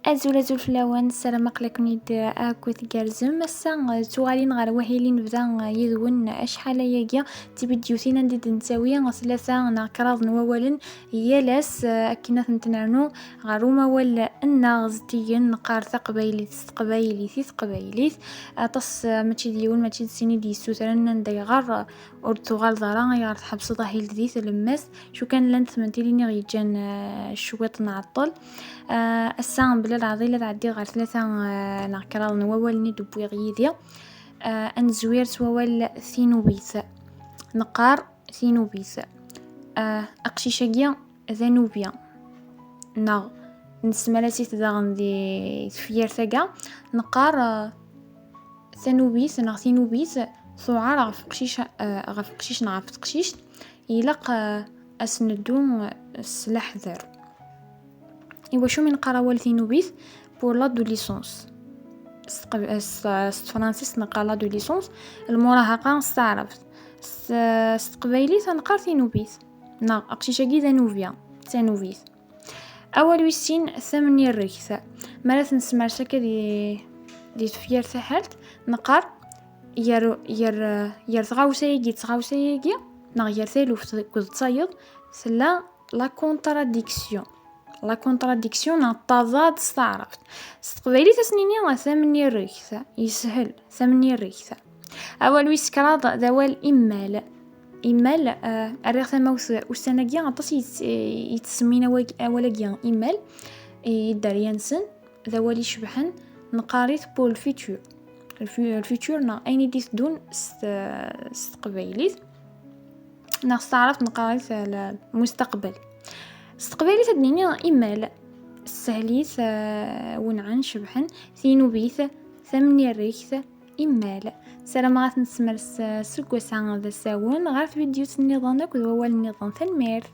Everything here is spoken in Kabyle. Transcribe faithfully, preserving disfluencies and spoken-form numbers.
Azul, azul fell-awen, ssarameɣ aql-aken-id akk tgerrzem. Ass-a, d tuɣalin ɣer wahil i nebda yid-wen acḥal ayagi, d tibidyutin anda i d-nettawi tlata neɣ kraḍ n wawalen yal ass, akken ad ten-nernu ɣer umawal-nneɣ zeddigen, neqqar taqbaylit s teqbaylit i teqbaylit. Aṭas, mačči d yiwen, mačči d sin i d-yessutren anda yeɣɣar ur d-tuɣaleḍ ara, ayɣer tḥebseḍ ahil di tlemmast? Cu kan llant tmentilin i ɣ-yeǧǧan, eh, cwiṭ nɛeṭṭel. Eh, ass-a, mebla leɛḍil, ad ɛeddiɣ ɣer tlata, eh, neɣ kraḍ n wawalen i d-wwiɣ yid-i. Eh, ad nezwir s wawal tinubit. Neqqar tinubit. Eh, aqcic-agi d anubi. Neɣ nessemras-it daɣen di tefyirt-aga, neqqar, eh, tanubit neɣ tinubit tuɛer ɣef uqcic, eh, ɣef uqcic neɣ ɣef teqcict, ilaq, eh, ad s-neddu, eh, s leḥder. Iwacu mi neqqar awal tinubit? Pour l'adolescence. S teqb-, s, s tefransist neqqar l'adolescence, lmurahaqa s taɛrabt. S, s teqbaylit neqqar tinubit. Neɣ aqcic-agi d anubi, d tanubit. Awal wis sin, tamnirregt. Mi ara t-nessemres akka di, di tefyirt tahalt, neqqar ger, ger, ger tɣawsa-agi d tɣawsa-agi, neɣ ger taluft akked tayeḍ, tella la contradiction. La contradiction neɣ taḍad s taɛrabt. S teqbaylit ad s-nini tamnirregt, yeshel, tamnirregt. Awal wis kraḍ d awal immal. Immal, eh, rriɣ tamawt ussan-agi, aṭas i yett-, i yettsemmin awag-, awal-agi immal, i dderya-nsen, d awal icebḥen, neqqar-it pour le futur. Le fu-, le futur neɣ ayen i d-iteddun s t-, s teqbaylit, neɣ s taɛrabt neqqar-it, eh, le mustaqbel. S teqbaylit ad d-nini immal, sehlit, eh, wenɛen, cebḥen, tinubit, tamnirregt, immal. Ssarameɣ ad t-nessemres, eh, seg wass-a d asawen ɣer tvidyut nniḍen akked wawal nniḍen. Tanemmirt.